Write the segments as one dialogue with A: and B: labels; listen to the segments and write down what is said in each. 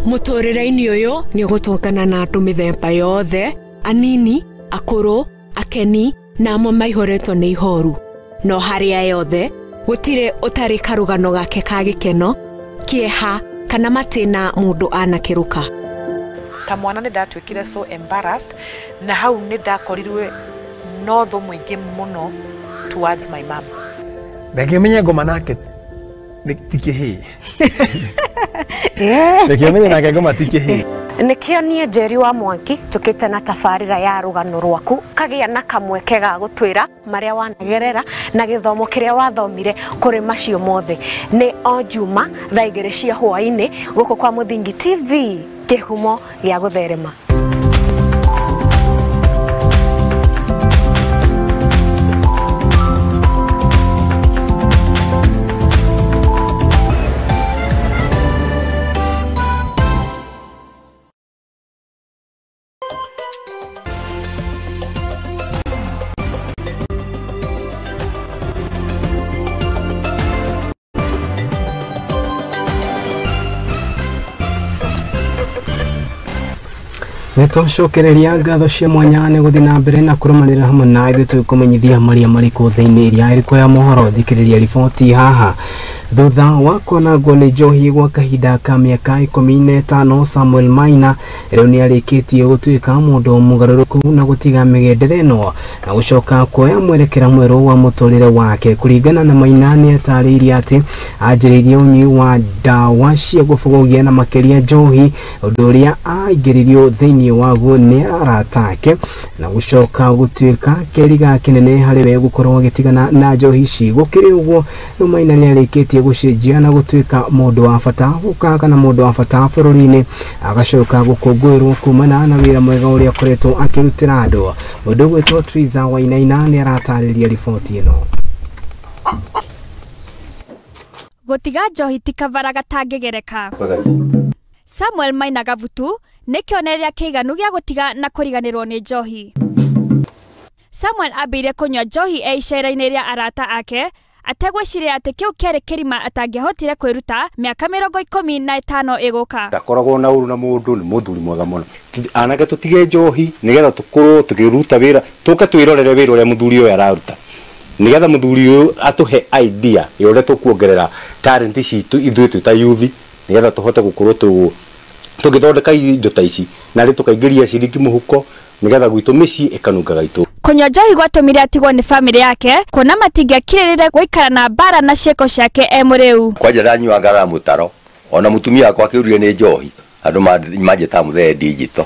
A: Mũtũrĩre-inĩ ũyũ nĩ ũgũtũngana na andũ mĩthemba yothe, anini, akũrũ, akeni na amwe maihũrĩtwo nĩ ihoru. No harĩa yothe gũtirĩ ũtarĩ karũgano gake ka gĩkeno, kĩeha kana matĩna mũndũ anakĩrũka.
B: Ta mwana nĩ ndatuĩkire so embarrassed, na hau nĩ ndakorirwe no thũ mũingĩ mũno towards my mom.
C: Reke menye ngoma nake ti kĩhĩĩ. Reke menye nake ngoma ti kĩhĩĩ.
A: Nĩkĩo niĩ Njeri wa Mwangi njũkĩte na tabarĩra ya rũgano rwaku, kagĩa na kamweke ga gũtwĩra marĩa wanagerera na gĩthomo kĩrĩa wathomire kũrĩ macio mothe. Nĩ o Juma thaa 2 cia hwaĩ-inĩ gũkũ kwa Mũthingi TV, kĩhumo gĩa gũtherema.
D: Nĩtwacokereria ngatho cia mwanya nĩ gũthiĩ na mbere na kũrũmanĩrĩra hamwe na ithuĩ tũkũmenyithia marĩa marĩkũ thĩinĩ ĩrĩa ĩrĩkũ ya mohoro. Thikĩrĩria riboti haha. Thutha wa kwanangwo nĩ njohi gwa kahinda ka mĩaka 15, Samuel Maina rĩu nĩarĩkĩtie gũtuĩka mũndũ mũgarũrũku na gũtiga mĩgendere ĩno na gũcoka kuoya mwerekera mwerũ wa mũtũrĩre wake. Kũringana na Maina, nĩatarĩirie atĩ anjĩrĩirie ũnyui wa ndawa cia gũbũgũgia na makĩria njohi, ũndũ ũrĩa aingĩririo thĩinĩ waguo nĩ arata ake na gũcoka gũtuĩka kĩriga kĩnene harĩ we gũkorwo agĩtigana na njohi ici. Gũkĩrĩ ũguo, rĩu Maina nĩarĩkĩtie gũcenjia na gũtuĩka mũndũ wa bata gũka kana mũndũ wa bata bũrũri-inĩ, agacoka gũkũngũĩrwo kumana na wĩra mwega ũrĩa akoretwo akĩrutĩra andũ. Mũndũ ũgwĩtwo Triza Wainaina nĩaratarĩria riboti ĩno.
E: Gũtiga njohi ti kabara gatangĩgereka. Samuel Maina Gabutu nĩ kĩonereria kĩiganu gĩa gũtiga na kũriganĩrwo nĩ njohi. Samuel ambĩire kũnyua njohi e icera-inĩ rĩa arata ake ategwĩciria atĩ kĩu kĩarĩ kĩrima atangĩahotire kwĩruta mĩaka 15 ĩgũka.
F: Ndakoragwo na ũru na mũndũ, nĩ mũthuri mwega mũno. Anake tũtige njohi nĩgetha tũkorwo tũkĩruta wĩra, tũke twĩrorere wĩra ũrĩa mũthuri ũyũ araruta, nĩgetha mũthuri ũyũ atũhe idea ya ũrĩa tũkuongerera talent citũ ithuĩ twĩ ta youth, nĩgetha tũhote gũkorwo tũgĩthondeka indo ta ici na rĩ tũkaingĩria ciringi mũhuko nĩgetha gwitũ mĩciĩ ĩkanungaga itũ.
E: Kũnyua njohi gwatũmire atigwo nĩ bamĩrĩ yake kuona matingĩakirĩrĩire gũikara na mbara na ciĩko ciake e mũrĩu.
G: Kwanja ndanyuaga ngara mũtaro, ona mũtumia wakwa akĩũrire nĩ njohi, andũ manjĩtaga mũthee digital,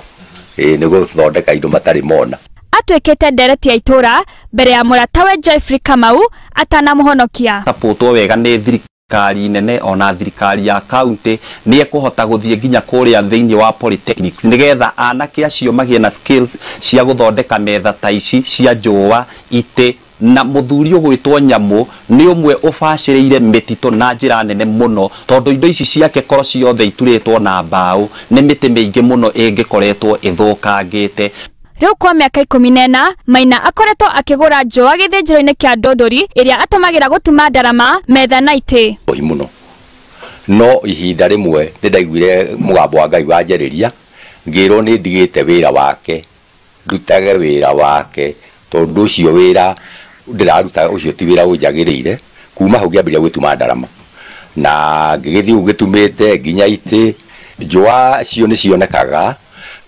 G: ĩĩ nĩ gũthondeka indo matarĩ mona.
E: Atuĩkĩte ndereti ya itũra mbere ya mũratawe Joyfrey Kamau atanamũhonokia.
H: Sapotwo wega nĩ thirikari nene ona thirikari ya county nĩ ekuhota gũthiĩ nginya kũrĩa thĩinĩ wa polytechnics nĩgetha anake acio magĩe na skills cia gũthondeka metha ta ici cia njũa, itĩ. Na mũthuri ũgwĩtwo Nyamũ nĩ ũmwe ũbacĩrĩire mĩtitũ na njĩra nene mũno, tondũ indo ici ciake korwo ciothe iturĩtwo na mbaũ nĩ mĩtĩ mĩingĩ mũno ĩngĩkoretwo ĩthũkangĩte.
E: Rĩu kwa mĩaka 14 Maina akoretwo akĩgũra njũa gĩthĩnjĩro-inĩ kĩa Ndũndũri ĩrĩa atũmagĩra gũtuma ndarama, metha na itĩ.
G: Njohi mũno, no ihinda rĩmwe nĩ ndaiguire mũgambo wa Ngai wanjarĩria ngĩrwo nĩ ndigĩte wĩra wake, ndutage wĩra wake, tondũ ũcio wĩra ndĩraruta ũcio ti wĩra ũnjagĩrĩire. Kuma hau ngĩambĩrĩria gwĩtuma ndarama na ngĩgĩthiĩ ũgĩtumĩte nginya itĩ. Njũa cio nĩ cionekaga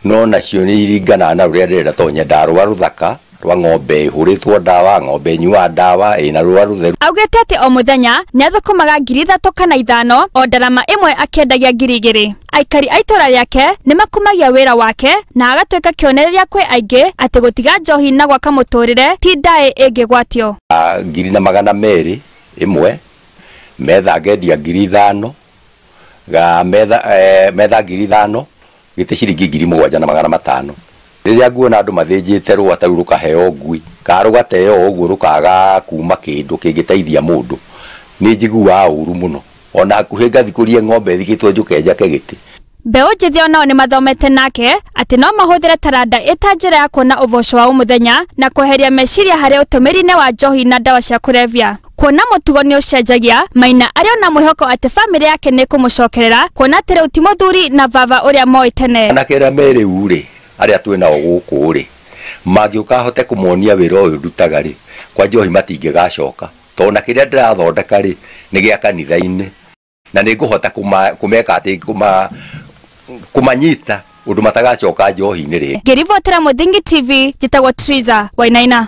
G: no nacio nĩ iringanaga na rũrĩa ndĩrenda, tondũ nyendaga rũa rũthaka rwa ng'ombe ĩhũrĩtwo ndawa, ng'ombe ĩnyuaga ndawa ĩna rũa rũtheru.
E: Augĩte atĩ o mũthenya nĩathũkũmaga 3,000 kana 5,000, o ndarama ĩmwe akĩendagia 2,000. Aikari a itũra rĩake nĩmakumagia wĩra wake na agatuĩka kĩonereria kwĩ aingĩ atĩ gũtiga njohi na gwaka mũtũrĩre ti ndaĩ ĩngĩgwatio.
G: 1,200 ĩmwe, metha ngendia 5,000, ga metha, metha 5,000, gĩtĩ ciringi 7,500. Rĩrĩa nguona andũ mathĩnjĩte rũa ta rũu rũkaheo ngui, kana rũgateo ũguo rũkaga kuma kĩndũ kĩngĩteithia mũndũ, nĩ njiguaga ũru mũno. Ona hakuhĩ ngathikũrie ng'ombe ĩthikĩtwo njũke njake gĩtĩ.
E: Mbeũ njĩthĩ onao nĩmathomete nake atĩ no mahũthĩre taranda ĩta njĩra ya kuona ũboco wa mũthenya na kweheria meciria harĩ ũtũmĩri-inĩ wa njohi na ndawa cia kũrebia. Kuona mũtugo nĩ ũcenjagia, Maina arĩ ona mwĩhoko atĩ bamĩrĩ yake nĩ kũmũcokerera, kuona atĩ rĩu ti mũthuri na baba ũrĩa moĩ tene.
G: Anake arĩa me rĩu rĩ, arĩa twĩ nao gũkũ rĩ, mangĩũka hote kũmonia wĩra ũyũ ndutaga rĩ, kwa njohi matingĩgacoka, tondũ na kĩrĩa ndĩrathondeka rĩ nĩ gĩa kanitha-inĩ, na nĩ ngũhota kũmeka atĩ kũmanyita ũndũ matagacoka njohi-inĩ rĩ.
E: Ngĩribotera Mũthingi TV, njĩtagwo Triza Wainaina.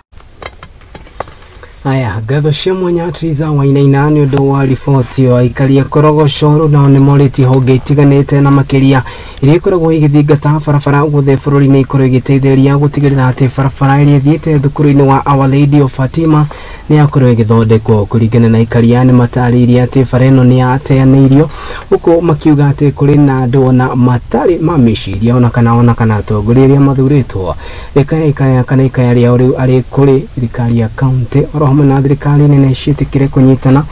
D: Aya, ngatho cia mwanya Triza Wainaina nĩ ũndũ wa riboti ĩyo. Aikari a Korogoco nao nĩ morĩtie honge itiganĩte na makĩria iria ikoragwo igĩthingata barabara guothe bũrũri-inĩ ikorwo igĩteithĩrĩria gũtigĩrĩra atĩ barabara ĩrĩa ĩthiĩte thukuru-inĩ wa Our Lady of Fatima nĩ yakorwo ĩgĩthondekwo. Kũringana na aikari aya, nĩ matarĩirie atĩ bara ĩno nĩ yateanĩirio, gũkũ makiuga atĩ kũrĩ na andũ ona matarĩ ma meciria ona kana atongoria arĩa mathurĩtwo. Rĩkaya kana ikaya rĩao rĩu arĩ kũrĩ thirikari ya kaunti oro hamwe na thirikari nene ciĩtĩkĩre kũnyitana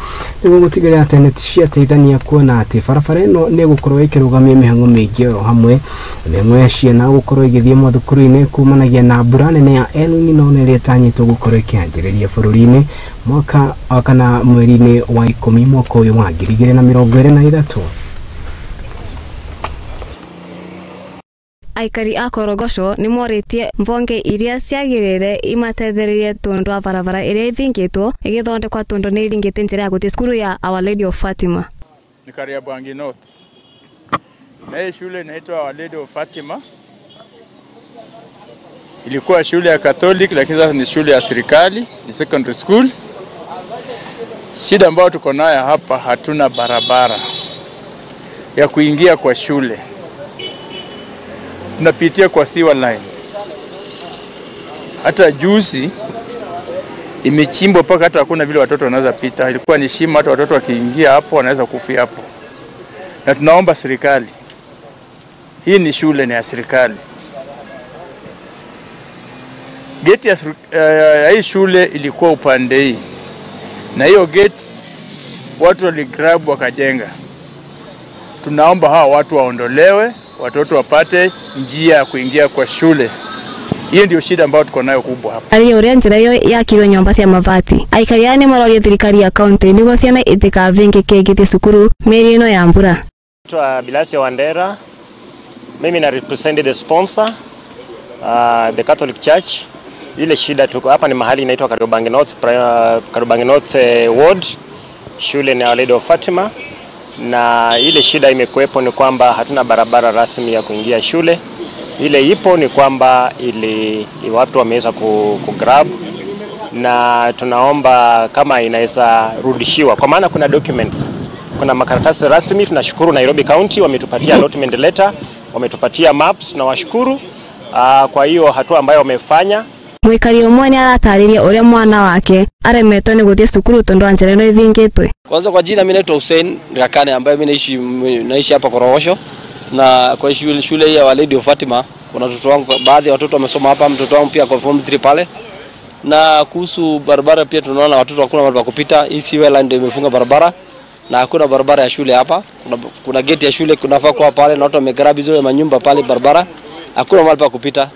D: nĩguo gũtigĩrĩra atĩ nĩ ciateithania kuona atĩ barabara ĩno nĩ ĩgũkorwo ĩkĩrũgamia mĩhang'o mĩingĩ oro hamwe na mĩhang'o ya ciana gũkorwo ĩgĩthiĩ mathukuru-inĩ kumanagia na mbura nene ya El Nino ĩrĩa ĩtanyĩtwo gũkorwo ĩkĩanjĩrĩria bũrũri-inĩ mwaka kana mweri-inĩ wa 10 mwaka ũyũ wa 2023.
I: Aikari a Korogoco nĩ morĩtie mbonge iria ciagĩrĩire imateithĩrĩrie tondũ wa barabara ĩrĩa ĩthingĩtwo ĩgĩthondekwa tondũ nĩ ĩringĩte njĩra ya gũthiĩ cukuru ya Our Lady of Fatima.
J: Ni Kariobangi North, na hii shule inaitwa Our Lady of Fatima. Ilikuwa shule ya Catholic, lakini sasa ni shule ya serikali, ni secondary school. Shida ambayo tuko nayo hapa, hatuna barabara ya kuingia kwa shule, tunapitia kwa sewer line. Hata juzi imechimbwa mpaka hata hakuna vile watoto wanaweza pita. Ilikuwa ni shimo, hata watoto wakiingia hapo wanaweza kufia hapo. Na tunaomba serikali, hii ni shule, ni ya serikali. Geti ya hii shule ilikuwa upande hii, na hiyo gate watu waligrab wakajenga. Tunaomba hawa watu waondolewe, watoto wapate njia ya kuingia kwa shule. Hiyo ndio shida ambayo tuko nayo kubwa hapa.
I: Arĩa ũrĩa njĩra ĩyo yakirwo nyũmba cia mabati. Aikari aya nĩ maroria thirikari ya kaunti nĩguo ciana itikavĩngĩke igĩthiĩ cukuru mĩeri ĩno ya mbura.
K: Naitwa Bilasio Wandera. Mimi na represent the sponsor, the Catholic Church. Ile shida tuko hapa ni mahali inaitwa Kariobangi North, Kariobangi North Ward. Shule ni Our Lady of Fatima, na ile shida imekuwepo ni kwamba hatuna barabara rasmi ya kuingia shule. Ile ipo ni kwamba ili watu wameweza ku grab, na tunaomba kama inaweza rudishiwa, kwa maana kuna documents, kuna makaratasi rasmi. Tunashukuru Nairobi County wametupatia allotment letter, wametupatia maps, na washukuru kwa hiyo hatua ambayo wamefanya.
I: Mũikari ũmwe nĩ aratarĩria ũrĩa mwana wake aremetwo nĩ gũthiĩ cukuru tondũ wa njĩra ĩno ĩthingĩtwe.
L: Kwanza kwa jina mimi naitwa Hussein Rakane, ambaye mimi naishi hapa Korogosho, na kwa shule hii ya Our Lady of Fatima kuna watoto wangu, baadhi ya watoto wamesoma hapa, mtoto wangu pia kwa form 3 pale. Na kuhusu barabara pia tunaona watoto hakuna mahali pa kupita. Hii sewer line ndio imefunga barabara na hakuna barabara ya shule hapa. Kuna gate ya shule kunafaa kuwa pale na watu wamegrab hizo manyumba pale barabara. Hakuna mahali pa kupita.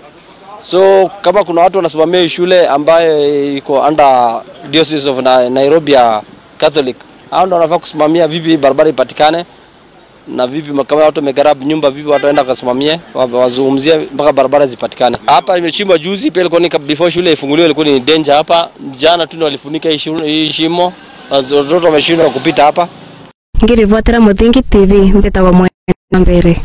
L: So kama kuna watu wanasimamia shule ambayo iko under Diocese of Nairobi ya Catholic, hao ndio wanafaa kusimamia vipi barabara ipatikane, na vipi kama watu wamegrab nyumba, vipi watu waenda kusimamia, wazungumzie mpaka barabara zipatikane. Hapa imechimbwa juzi pia, ilikuwa ni before shule ifunguliwe, ilikuwa ni danger hapa. Jana tu ndio walifunika hii shimo, watoto wameshindwa kupita hapa.
I: Ngiribotera Muthingi TV, mbĩtagwo Mwena Mbere.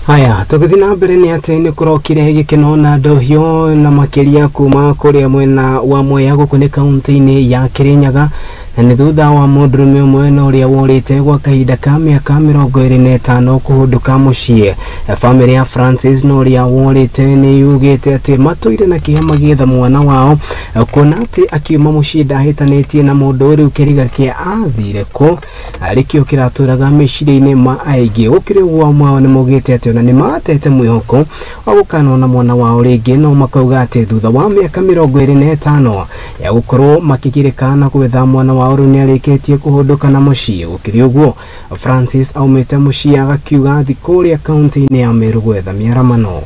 D: Haya, tũgĩthiĩ na mbere nĩ atĩ nĩ kũrokire gĩkeno na ndohio na makĩria kuma kũrĩa mwena wa Mwea gũkũ nĩ kaunti-inĩ ya Kĩrĩnyaga, na nĩ thutha wa mũndũrũme ũmwe na ũrĩa worĩte gwa kahinda ka mĩaka 25 kũhũndũka mũciĩ. Bamĩrĩ ya Francis na ũrĩa worĩte nĩ yugĩte atĩ matũire na kĩeha magĩetha mwana wao, kuona atĩ akiuma mũciĩ ndahĩtanĩtie na mũndũ. Rĩu kĩriga kĩa athire kũ arĩkĩo kĩratũraga meciria-inĩ ma aingĩ. Gũkĩrĩ ũguo, amwe ao nĩ maugĩte atĩ ona nĩ matete mwĩhoko wa gũkanona mwana wao rĩngĩ, no makauga atĩ thutha wa mĩaka 25 ya gũkorwo makĩgirĩka na gwetha mwana wao, rĩu nĩ arĩkĩtie kũhũndũka na mũciĩ. Gũkĩrĩ ũguo, Francis aumĩte mũciĩ agakiuga athi kũrĩa kaunti-inĩ ya Meru gwetha mĩaramano.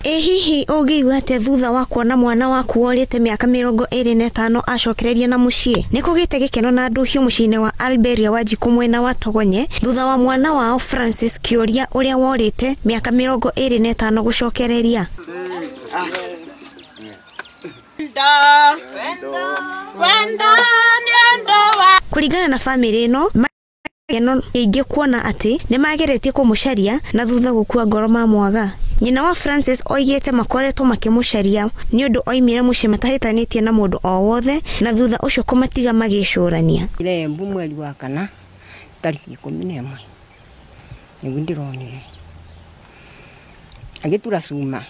M: Ĩ hihi ũngĩigua atĩa thutha wa kuona mwana waku worĩte mĩaka 25 acokereria na mũciĩ? Nĩ kũgĩte gĩkeno na ndũhiũ mũciĩ-inĩ wa Alberia Wanjikũ mwena wa Togonye thutha wa mwana wao Francis Kĩũria ũrĩa worĩte mĩaka 25 gũcokereria. Kũringana na famĩlĩ ĩno ĩno ĩingĩ kuona atĩ nĩ mageretie kũmũcaria na thutha gũkua ngoro mamwaga. Nyina wa Francis oigĩte makoretwo makĩmũcaria nĩ ũndũ oimire mũciĩ matahĩtanĩtie na mũndũ o wothe na thutha ũcio kũmatiga magĩcũrania.
N: Ile Embu mweri wa kana tariki 11 nĩguo ndĩronire agĩtura cuma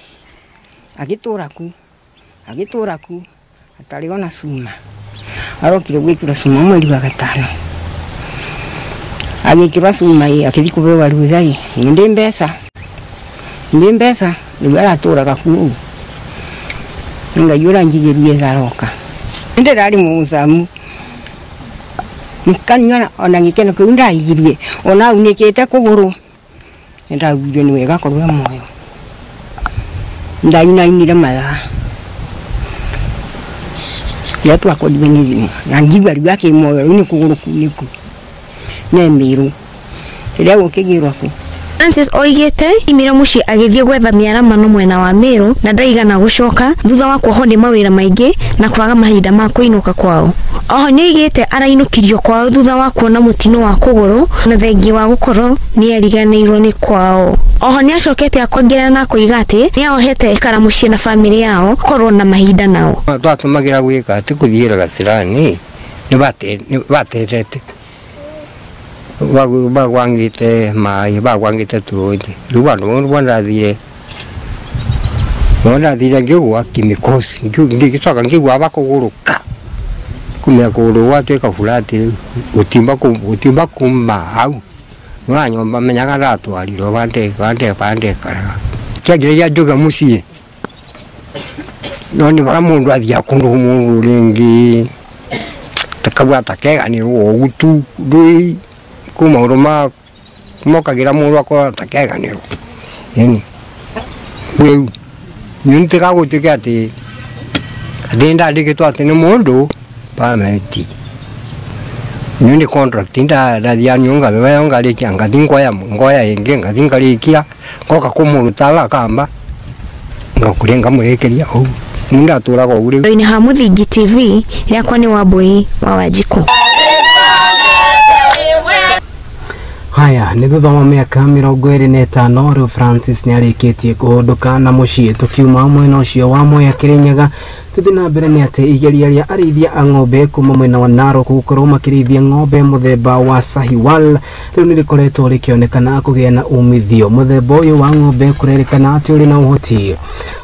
N: agĩtũra ku atarĩ ona cuma arokire gwĩkĩra cuma mweri wa gatano agĩkĩra cuma akĩthiĩ kũbewa rũtha ndĩ mbeca rĩu aratũraga kũu Ngai ũranjigĩrie tharoka ndĩrarĩ mũcamu nikanyona ona gĩkeno kĩu ndaigirie ona unĩkĩte kũgũrũ ndaugire nĩ wega korwo moyo ndainainire mathaa rĩrĩa twakorirwe nĩ thimũ na ngigua rĩu akĩ moyo rĩu nĩ kũgũrũ kunĩku nĩ mĩrũ rĩrĩa gũkĩgĩrwo kũ.
M: Francis oigĩte imire mũciĩ agĩthiĩ gwetha mĩaramano mwena wa Meru na ndaigana gũcoka thutha wa kuohwo nĩ mawĩra maingĩ na kwaga mahinda ma kũinũka kwao. Oho nĩoigĩte arainũkirio kwao thutha wa kuona mũtino wa kũgũrũ na thengia wa gũkorwo nĩariganĩirwo nĩ kwao. Oho nĩacokete akongerera na koiga atĩ nĩaohete ikara mũciĩ na famĩlĩ yao korwo na mahinda nao.
N: Twatũmagĩra gwĩka atĩ kũthiĩra gacirani nĩ baterete bagwangite mai bagwangite turothi riu bandu bondathire ngigwa kimikosi ngigicoka ngigwa bakuguruka kumia kuguru gwatuika fulati gutimba kuma hau nganyomba menyaga ndatwarirwo bandekaraga kiagire njuga mucii no ni bara mundu athia kundu mundu ringi takabwa takeganirwo ugu tu ndui kuma uruma mokagira mundu akora takeganirwo yani wewe nyuntiga gutuika ati ndandikitwo ati ni mundu permanent nyundi contract ndathia nyunga beba ngarikia ngathi ngoya ingi ngathi ngarikia ngoka kumurutala kamba ngakuria ngamurikiria ou ndaturaga ou riu.
M: Ini ha Muthingi TV yakwa ni Wambui wa Wanjikũ.
D: Haya nĩ thutha wa mĩaka 25 rĩu Francis nĩarĩkĩtie kũhũndũka na mũciĩ. Tũkiuma mwena ũcio wa Mwea Kĩrĩnyaga tũthiĩ na mbere nĩ atĩ igeria rĩa arĩithia a ng'ombe kuma mwena wa Narok gũkorwo makĩrĩithia ng'ombe mũthemba wa Sahiwal rĩu nĩ rĩkoretwo rĩkĩonekana kũgĩa na umithio. Mũthemba ũyũ wa ng'ombe kũrerĩkana atĩ ũrĩ na ũhoti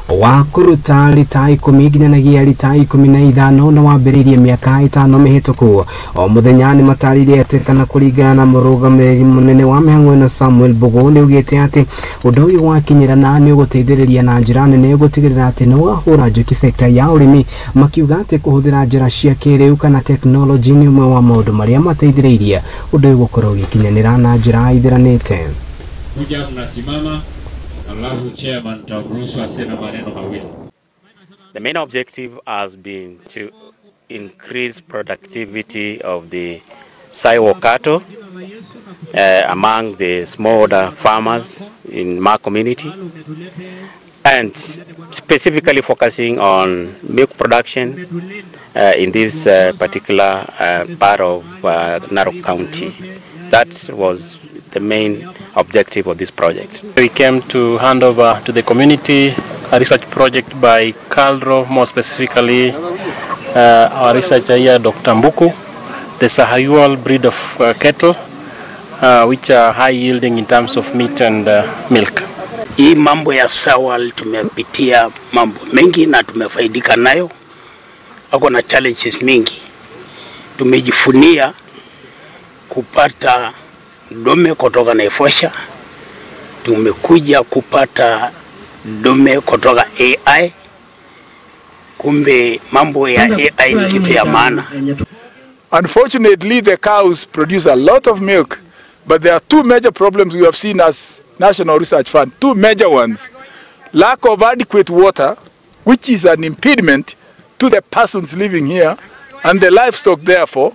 D: wa kũruta rita 10 nginyanagia rita 15 na wambĩrĩirie mĩaka 5 mĩhĩtũku. O mũthenya nĩ matarĩirie atĩ kana kũringana na mũrũgamĩrĩri mũnene wa mĩhang'o ĩno Samuel Mbugu nĩ augĩte atĩ ũndũ ũyũ wakinyĩrana nĩ ũgũteithĩrĩria na njĩra nene gũtigĩrĩra atĩ nĩ wahũra njũki sekta ya ũrĩmi, makiuga atĩ kũhũthĩra njĩra cia kĩrĩu kana tekinoronjĩ nĩ ũmwe wa maũndũ marĩa mateithĩrĩirie ũndũ ũyũ gũkorwo ũgĩkinyanĩra na njĩra ithĩranĩte.
O: Kuja mnasimama alafu chairman tamruhusu aseme maneno mawili.
P: The main objective has been to increase productivity of the Sahiwal cattle among the smallholder farmers in my community, and specifically focusing on milk production in this particular part of Narok County. That was the main objective of this project.
Q: We came to hand over to the community a research project by KALRO, more specifically our researcher here, Dr. Mbuku, the Sahiwal breed of cattle, which are high yielding in terms of meat and milk.
R: Hii mambo ya Sahiwal tumepitia mambo mengi na tumefaidika nayo. Ako na challenges mingi. Tumejifunia kupata dome kutoka Naivasha, tumekuja kupata dome kutoka AI. Kumbe mambo ya AI ni kitu ya maana.
J: Unfortunately, the cows produce a lot of milk, but there are two major problems we have seen as National Research Fund, two major ones. Lack of adequate water, which is an impediment to the persons living here and the livestock therefore.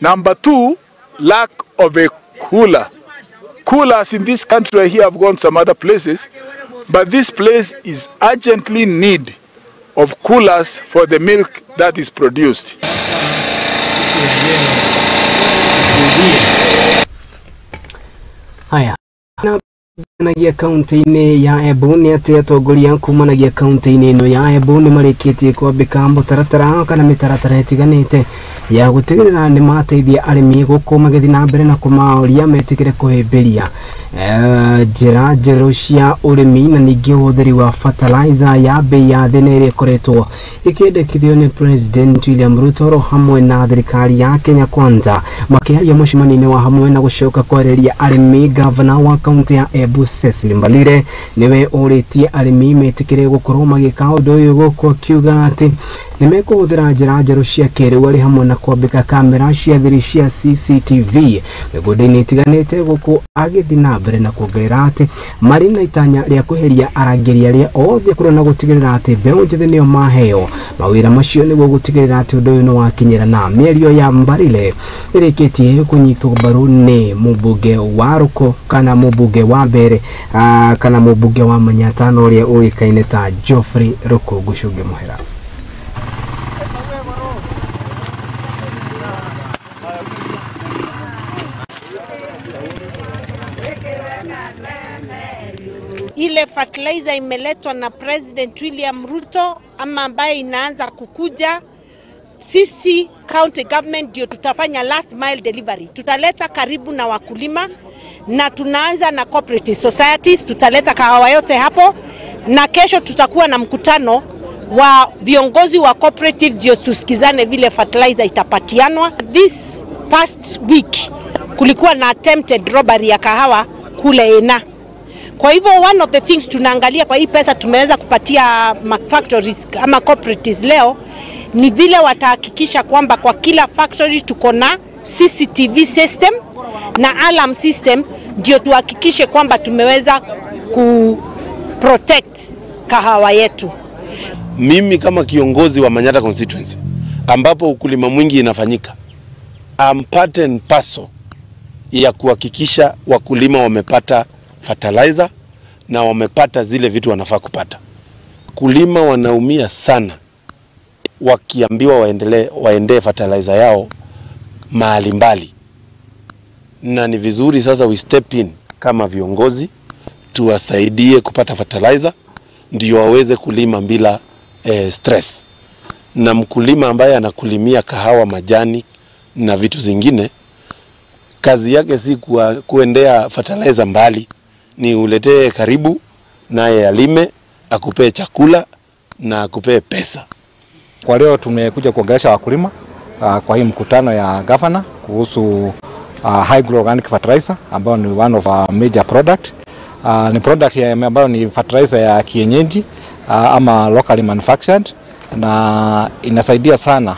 J: Number two, lack of a cooler. Coolers in this country here have gone some other places, but this place is urgently in need of coolers for the milk that is produced.
D: Haya na kaunti-inĩ ya Embu nĩ atĩ atongoria kumanagia kaunti-inĩ ĩno ya Embu nĩ marĩkĩtie kwambĩka mũtaratara kana mĩtaratara ĩtiganĩte ya gũtigĩrĩra nĩ mateithia arĩmi gũkũ magĩthiĩ na mbere na kũmaũria metĩkĩre kũhĩmbĩria njĩra njerũ cia ũrĩmi na ningĩ ũhũthĩri wa fertilizer ya bei ya thĩ na ĩrĩa ĩkoretwo ĩkĩendekithio nĩ President William Ruto hamwe na thirikari ya Kenya Kwanza. Makĩaria mũcemanio-inĩ wa hamwe na gũcoka kwarĩria arĩmi, gavana wa kaunti ya Embu Cecily Mbalire niwe ũrĩtie arĩmi metĩkĩre gũkorwo magĩka ũndũ ũyũ gũkũ akiuga atĩ nĩmekũhũthĩra njĩra njerũ cia kĩrĩu arĩ hamwe na kwambĩka kamera cia thiri cia CCTV mĩgũnda-inĩ ĩtiganĩte gũkũ agĩthiĩ na mbere na kuongerera atĩ marĩ na itanya rĩa kweheria arangĩri arĩa othe kũrĩa na gũtigĩrĩra atĩ mbeũ njĩthĩ nĩo maheo mawĩra macio nĩguo gũtigĩrĩra atĩ ũndũ ũyũ nĩ wakinyĩra. Na mĩario ya Mbarile ĩrĩkĩtie kũnyitwo mbaru nĩ mũmbunge wa Rũkũ kana mũmbunge wa Mbere kana mũmbunge wa Manyatta na ũrĩa ũĩkaine ta Geoffrey Rũkũ Ngũcũnge Mũhera.
S: Ile fertilizer imeletwa na President William Ruto ama ambaye inaanza kukuja, sisi county government ndio tutafanya last mile delivery. Tutaleta karibu na wakulima na tunaanza na cooperative societies, tutaleta kahawa yote hapo, na kesho tutakuwa na mkutano wa viongozi wa cooperative ndio tusikizane vile fertilizer itapatianwa. This past week kulikuwa na attempted robbery ya kahawa kule Ena. Kwa hivyo one of the things tunaangalia kwa hii pesa tumeweza kupatia factories ama cooperatives leo ni vile watahakikisha kwamba kwa kila factory tuko na CCTV system na alarm system, ndio tuhakikishe kwamba tumeweza ku protect kahawa yetu.
T: Mimi kama kiongozi wa Manyatta constituency ambapo ukulima mwingi inafanyika, I'm part and parcel ya kuhakikisha wakulima wamepata fertilizer na wamepata zile vitu wanafaa kupata. Kulima wanaumia sana wakiambiwa waendee fertilizer yao mahali mbali. Na ni vizuri sasa we step in kama viongozi tuwasaidie kupata fertilizer ndio waweze kulima bila stress. Na mkulima ambaye anakulimia kahawa, majani na vitu zingine, kazi yake si kuendea fertilizer mbali, ni uletee karibu naye alime, akupee chakula na akupee pesa.
U: Kwa leo tumekuja kuongelesha wakulima kwa hii mkutano ya governor kuhusu high growth organic fertilizer ambayo ni one of our major product. Ni product ambayo ni fertilizer ya kienyeji ama locally manufactured, na inasaidia sana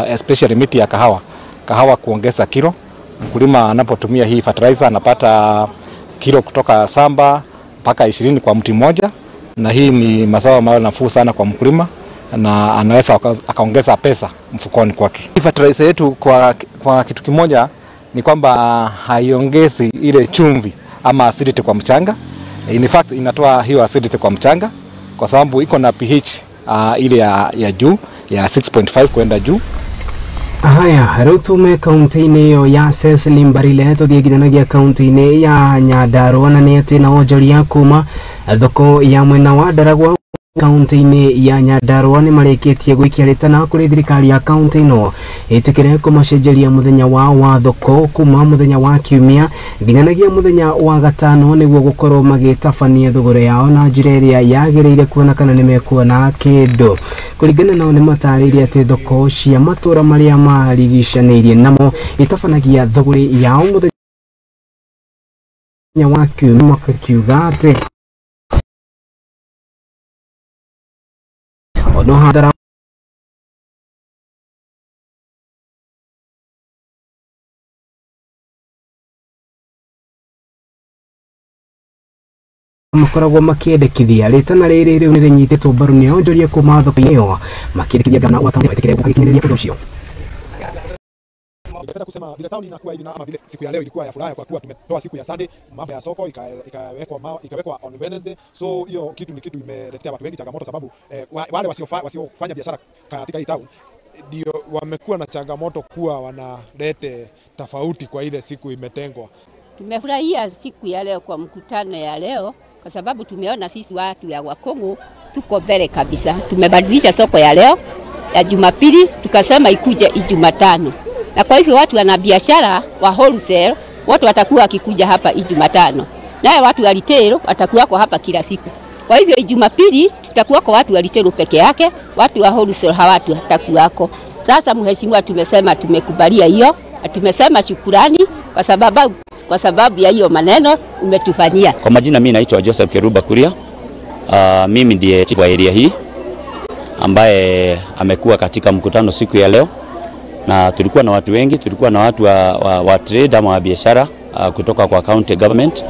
U: especially miti ya kahawa. Kahawa kuongeza kilo. Mkulima anapotumia hii fertilizer anapata kilo kutoka 7 mpaka 20 kwa mti mmoja, na hii ni mazao ambayo nafuu sana kwa mkulima na anaweza akaongeza pesa mfukoni kwake. Hii fertilizer yetu kwa kitu kimoja ni kwamba haiongezi ile chumvi ama acidity kwa mchanga. In fact inatoa hiyo acidity kwa mchanga kwa sababu iko na pH ile ya juu ya 6.5 kwenda juu.
D: Haya, rĩu tume kaunti-inĩ ĩyo ya Cecily Mbarile tũthiĩ nginyanagia kaunti-inĩ ya Nyandarua, na nĩ atĩ na wonjoria kuma thoko ya mwena wa Ndaragwa kaunti-inĩ ya Nyandarua nĩ marĩkĩtie gwĩkia rĩtana kũrĩ thirikari ya kaunti ĩno ĩtĩkĩre kũmacenjeria mũthenya wao wa thoko kuma mũthenya wa kiumia nginyanagia mũthenya wa gatano nĩguo gũkorwo magĩtabania thogora yao na njĩra ĩrĩa yagĩrĩire kuona kana nĩmekuona kĩndũ. Kũringana nao nĩ matarĩirie atĩ thoko cia matũra marĩa marigicanĩirie namo itabanagia thogori yao mũthenya wa kiumia, makakiuga atĩ no hadara Makoragwo makĩendekithia rĩtana rĩrĩ rĩu nĩrĩnyitĩtwo mbaru nĩ onjoria kuma thoko-inĩ ĩyo makĩendekithia gavana wa kaunti etĩkĩre gũkinyĩrĩria ũndũ ũcio.
B: Ningependa kusema vile town inakuwa hivi na ama vile siku ya leo ilikuwa ya furaha kwa kuwa tumetoa siku ya Sunday, mambo ya soko ikawekwa ikawekwa on Wednesday. So hiyo kitu ni kitu imeletea watu wengi changamoto, sababu wale wasiofanya biashara katika hii town ndio wamekuwa na changamoto kuwa wanalete tofauti kwa ile siku imetengwa.
V: Tumefurahia siku ya leo kwa mkutano ya leo kwa sababu tumeona sisi watu ya Wakongo tuko mbele kabisa. Tumebadilisha soko ya leo ya Jumapili tukasema ikuje Ijumatano. Na kwa hivyo watu wana biashara wa wholesale watu watakuwa wakikuja hapa Ijumatano. Naye watu wa retail watakuwa kwa hapa kila siku. Kwa hivyo Jumapili tutakuwa kwa watu wa retail peke yake, watu wa wholesale hawatakuwako. Sasa mheshimiwa, tumesema tumekubalia hiyo, na tumesema shukurani kwa sababu ya hiyo maneno umetufanyia.
W: Kwa majina mimi naitwa Joseph Keruba Kuria. Mimi ndiye chief wa area hii ambaye amekuwa katika mkutano siku ya leo. Na tulikuwa na watu wengi, tulikuwa na watu wa trade ama wa biashara kutoka kwa county government,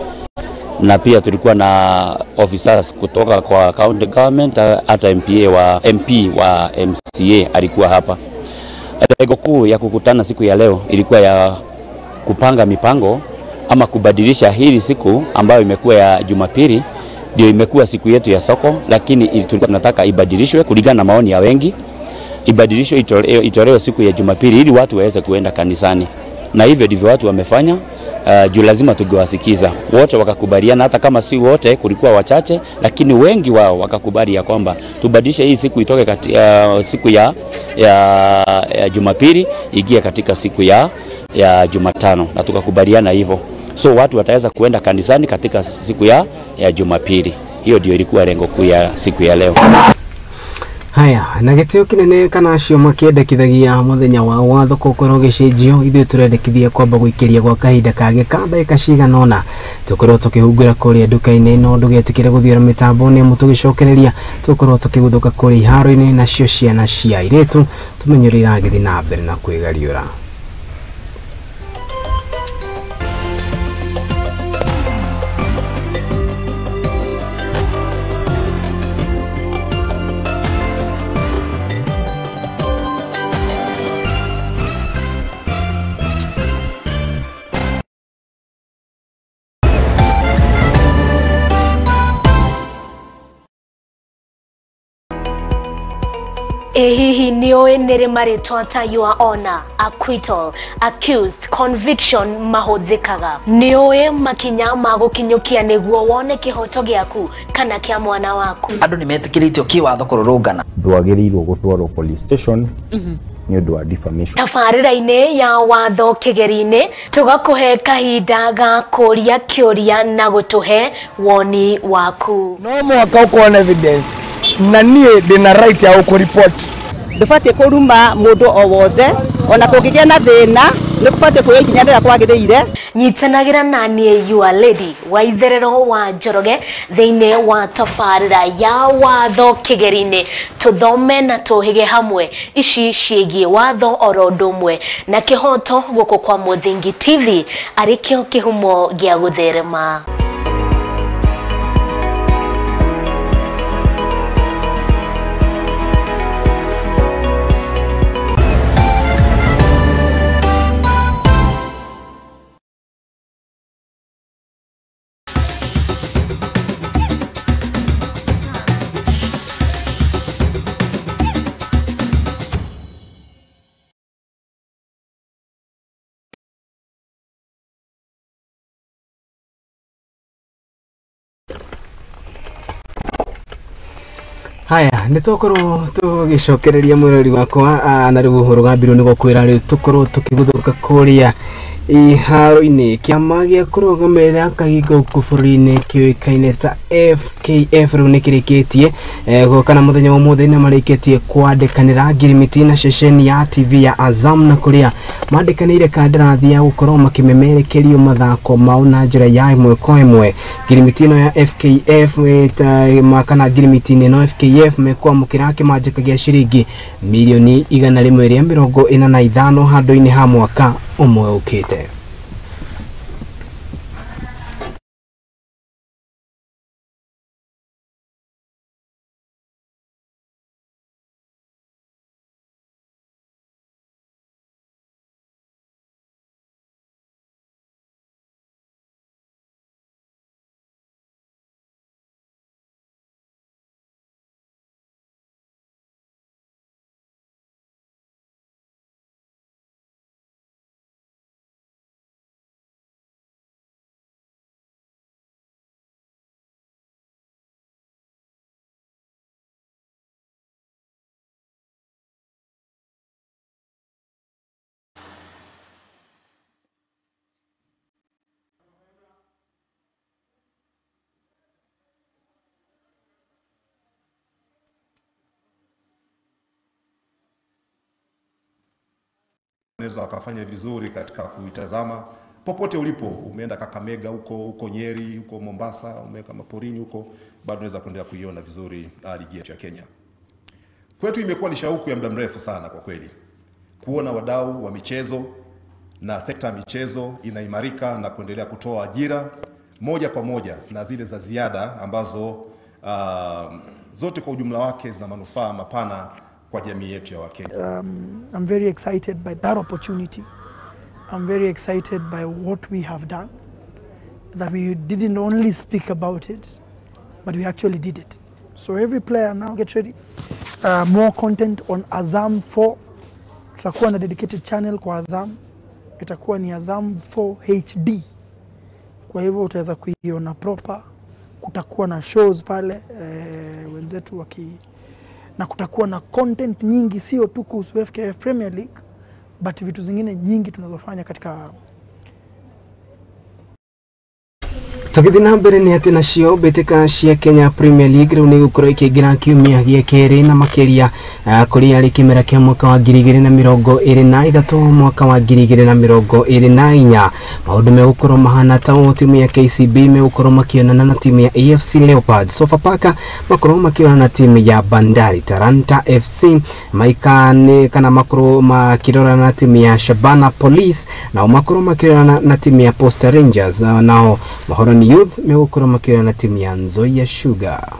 W: na pia tulikuwa na officers kutoka kwa county government, hata MP wa MCA alikuwa hapa. Lengo kuu ya kukutana siku ya leo ilikuwa ya kupanga mipango ama kubadilisha hili siku ambayo imekuwa ya Jumapili ndio imekuwa siku yetu ya soko, lakini tulikuwa tunataka ibadilishwe kulingana na maoni ya wengi. Ibadilishwe itolewe siku ya Jumapili ili watu waweze kuenda kanisani. Na hivyo ndivyo watu wamefanya. Juu lazima tungewasikiza. Wote wakakubaliana, hata kama si wote, kulikuwa wachache, lakini wengi wao wakakubali ya kwamba tubadilishe hii siku itoke siku ya Jumapili ingie katika siku ya Jumatano, na tukakubaliana hivyo. So watu wataweza kuenda kanisani katika siku ya Jumapili. Hiyo ndio ilikuwa lengo kuu ya siku ya leo.
D: Haya, na gĩtĩo kĩnene kana acio makĩendekithagia mũthenya wa watho gũkorwo gĩcenjio, ithuĩ tũrendekithia kwamba gũikĩria gwa kahinda kangĩ ka ndagĩka cigana ũna tũkorwo tũkĩhungura kũrĩa nduka-inĩ, no ndũgetĩkĩre gũthiũra mĩtambo nĩ amu tũgĩcokereria tũkorwo tũkĩguthũka kũrĩa iharo-inĩ, nacio ciana cia airĩtu tũmenye ũrĩa iragĩthiĩ na mbere na kwĩgariũra.
A: Ĩ hihi nĩũĩ nĩrĩ marĩtwa ta your honor, acquittal, accused, conviction mahũthĩkaga? Nĩũĩ makinya ma gũkinyũkia nĩguo wone kĩhoto gĩaku kana kĩa mwana waku?
X: Andũ nĩmetĩkĩrĩtio kĩwatho kũrũrũngana.
F: Ndwagĩrĩirwo gũtwarwo police station nĩ ũndũ wa defamation.
A: Tabarĩra-inĩ ya watho kĩgeri-inĩ tũgakũhe kahinda ga kũria kĩũria na gũtũhe woni waku.
C: No mũhaka ũkorwo na evidence na niĩ ndĩna right ya gũkũripoti.
Y: Ndũbatiĩ kũruma mũndũ o wothe, ona kũngĩgĩa na thĩna nĩ kũbatiĩ kuoya ikinya rĩrĩa kwagĩrĩire.
A: Nyitanagĩra na niĩ your lady wa itherero wa Njoroge thĩinĩ wa tabarĩra ya watho kĩgeri-inĩ, tũthome na tũhĩge hamwe ici ciĩgiĩ watho oro ũndũ ũmwe na kĩhoto gũkũ kwa Mũthingi TV arĩ kĩo kĩhumo gĩa gũtherema.
D: Haya, nĩ tũkorwo tũgĩcokereria mwĩrori wakwa na rĩu ũhoro gambirwo nĩ gũkwĩra rĩu tũkorwo tũkĩguthũka kũrĩa iharo-inĩ. Kĩama gĩa kũrũgamĩrĩra kahingo gũkũ bũrũri-inĩ kĩũĩkaine ta FKF rĩu nĩ kĩrĩkĩtie kana mũthenya wa ũmũthĩ nĩ marĩkĩtie kwandĩkanĩra ngirimiti na ceceni ya TV ya Azam, na kũrĩa mandĩkanĩire kandarathi ya gũkorwo makĩmemerekerio mathako mao na njĩra ya ĩmwe kwa ĩmwe. Ngirimiti ĩno ya FKF kana ngirimiti-inĩ ĩno FKF mekwamũkĩra kĩmanjĩka gĩa ciringi mirioni 145 handũ-inĩ ha mwaka ũmwe ũkĩte.
E: wanaweza wakafanya vizuri katika kuitazama. Popote ulipo, umeenda Kakamega huko, huko Nyeri, huko Mombasa, umeenda maporini huko, bado unaweza kuendelea kuiona vizuri ligi yetu ya Kenya. Kwetu imekuwa ni shauku ya muda mrefu sana kwa kweli kuona wadau wa michezo na sekta ya michezo inaimarika na kuendelea kutoa ajira moja kwa moja na zile za ziada ambazo zote kwa ujumla wake zina manufaa mapana kwa jamii yetu ya Wakenya.
G: I'm very excited by that opportunity. I'm very excited by what we have done, that we didn't only speak about it, but we actually did it. So every player now get ready. More content on Azam 4. Tutakuwa na dedicated channel kwa Azam. Itakuwa ni Azam 4 HD. Kwa hivyo utaweza kuiona proper. Kutakuwa na shows pale wenzetu waki, na kutakuwa na content nyingi, sio tu kuhusu FKF Premier League, but vitu zingine nyingi tunazofanya katika.
D: Tũgĩthiĩ na mbere nĩ atĩ nacio mbĩtĩka cia Kenya Premier League rĩu nĩ igũkorwo ikĩingĩra kiumia gĩa kerĩ na makĩria kũrĩa arĩ kĩmera kĩa mwaka wa 2023 mwaka wa 2024. Maũndũ megũkorwo mahana ta ũũ, timu ya KCB megũkorwo makĩonana na timu ya AFC Leopards, Sofapaka makorwo makĩonana na timu ya Bandari, Talanta FC maikane kana makorwo makĩrorana na timu ya Shabana Police, nao makorwo makĩrorana na timu ya Posta Rangers, nao Mahoroni Youth megũkorwo makĩonana na timu ya Nzoia Sugar.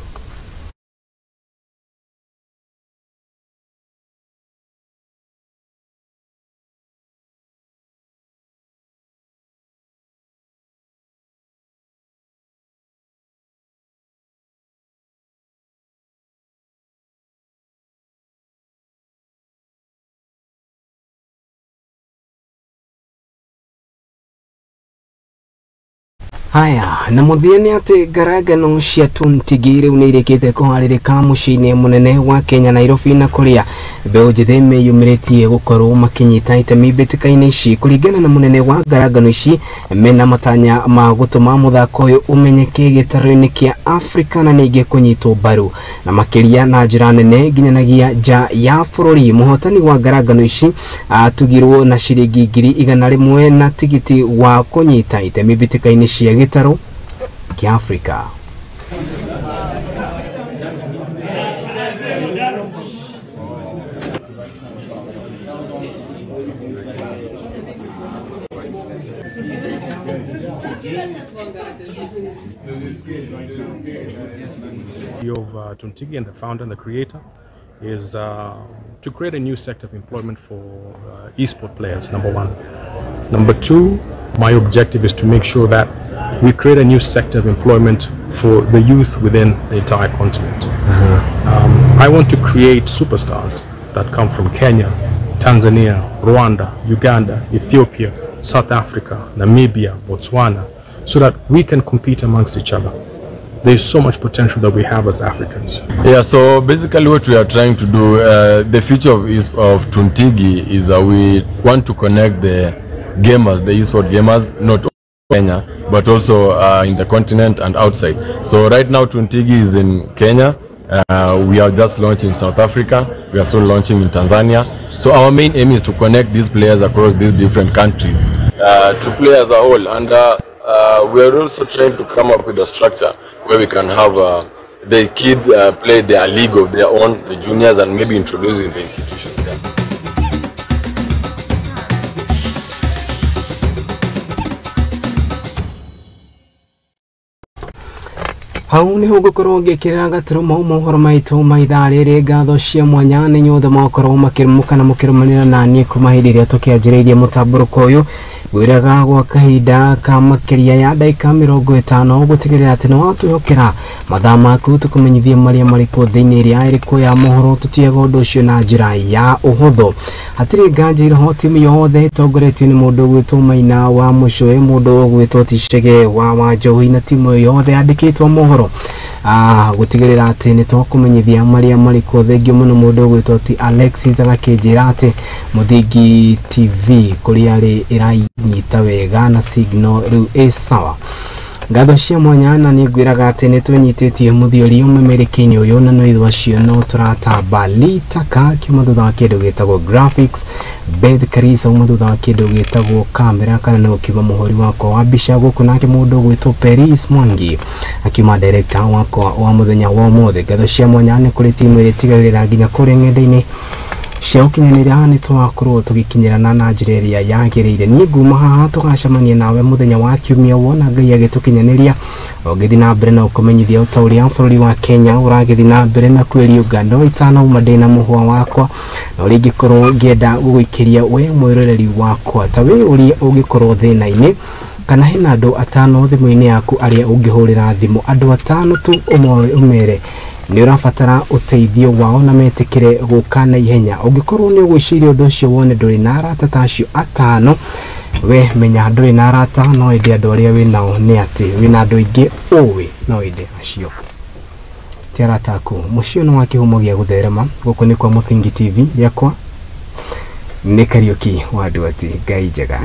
D: Haya, na mũthia nĩ atĩ ngarangano cia Tuntigi rĩu nĩ irĩkĩte kũharĩrĩka mũciĩ-inĩ mũnene wa Kenya Nairobi, na kũrĩa mbeũ njĩthĩ meyumĩrĩtie gũkorwo makĩnyita itemi mbĩtĩka-inĩ ici. Kũringana na mũnene wa ngarangano ici, mena matanya ma gũtũma mũthako ũyũ ũmenyeke gĩtarũ-inĩ kĩa Afrika na ningĩ kũnyitwo mbaru na makĩria na njĩra nene nginyanagia nja ya bũrũri. Mũhotani wa ngarangano ici atugirwo na ciringi 100,000 na tigiti wa kũnyita itemi mbĩtĩka-inĩ cia gĩtarũ kĩa Afrika.
Q: Of Tuntigi and the founder and the creator is to create a new sector of employment for esport players, number one. Number two, my objective is to make sure that we create a new sector of employment for the youth within the entire continent. I want to create superstars that come from Kenya, Tanzania, Rwanda, Uganda, Ethiopia, South Africa, Namibia, Botswana, so that we can compete amongst each other. There's so much potential that we have as Africans.
H: Yeah, so basically what we are trying to do, the future of Tuntigi is we want to connect the gamers, the esport gamers, not only in Kenya, but also in the continent and outside. So right now Tuntigi is in Kenya. We are just launching in South Africa. We are soon launching in Tanzania. So our main aim is to connect these players across these different countries to play as a whole. And we are also trying to come up with a structure where we can have the kids play their league of their own, the juniors, and maybe introduce in the institution. Yeah.
D: Hau niho ngũkorwo ngĩkĩrĩra gaturuma mohoro maitũ ma ithaa rĩrĩ. Ngatho cia mwanya nĩ inyuothe mwakorwo makĩrũmũka na mũkĩrũmanĩra na niĩ kuma hĩndĩ ĩrĩa tũkĩanjĩrĩirie mũtambũrũko ũyũ. Ngwĩraga gwa kahinda ka makĩria ya ndagĩka 50 gũtigĩrĩra atĩ nĩ watwĩhokera mathaa maku tũkũmenyithie marĩa marĩkũ thĩinĩ ĩrĩa ĩrĩkũ ya mohoro. Tũtiaga ũndũ ũcio na njĩra ya ũhũthũ. Hatirĩ nganja iroho timu yothe ĩtongoretio nĩ mũndũ ũgwĩtwo Maina wa Mũcũĩ, mũndũ ũgwĩtwo Ticege wa Wanjohi, na timu yothe yandĩkĩtwo mohoro gũtigĩrĩra atĩ nĩ twakũmenyithia marĩa marĩkũ. Thengiũ mũno mũndũ ũgwĩtwo ti Alexis agakĩnjĩra atĩ Mũthingi TV kũrĩa arĩ ĩranyita wega na signal rĩu ĩ sawa. Ngatho cia mwanya na nĩ ngwĩraga atĩ nĩ twenyitĩtie mũthiori ũmemerekia-inĩ ũyũ na no ithuĩ acio no tũratamba litaka kiuma thutha wa kĩndũ gĩtagwo graphics. Beth Karisa uma thutha wa kĩndũ gĩtagwo kamera kana no kiuma mũhũri wakwa wa mbica gũkũ, nake mũndũ ũgwĩtwo Peris Mwangi akiuma director wakwa wa mũthenya wa ũmũthĩ. Ngatho cia mwanya nĩ kũrĩ timu ĩrĩa ĩtigagĩrĩra nginya kũrĩa ng'enda-inĩ cia ũkinyanĩria nĩ twakorwo tũgĩkinyĩrana na njĩra ĩrĩa yagĩrĩire. Niĩ nguma haha tũgacemania nawe mũthenya wa kiumia wona Ngai agĩtũkinyanĩria, ũngĩthiĩ na mbere na ũkũmenyithia ũta ũrĩa bũrũri wa Kenya ũragĩthiĩ na mbere na kwĩriũnga. No itanauma ndĩna mũhwa wakwa na ũrĩa ingĩkorwo ngĩenda gũgũikĩria we mwĩroreri wakwa, ta wĩ ũrĩa ũngĩkorwo thĩna-inĩ kana hena andũ atano thimũ-inĩ yaku arĩa ũngĩhũrĩra thimũ, andũ atano tu ũmere nĩ ũrabatara ũteithio wao na metĩkĩre gũka na ihenya. Ũngĩkorwo nĩ ũgwĩciria ũndũ ũcio wone ndũrĩ na arata ta acio atano, we menya ndũrĩ na arata, no ĩndĩ andũ arĩa wĩ nao nĩ atĩ wĩna andũ aingĩ ũĩ, no ĩndĩ acio ti arata aku. Mũciĩ ũyũ nĩ wa kĩhumo gĩa gũtherema. Gũkũ nĩ kwa Mũthingi TV, gĩakwa nĩ Kariũki wa Nduati. Ngai njega.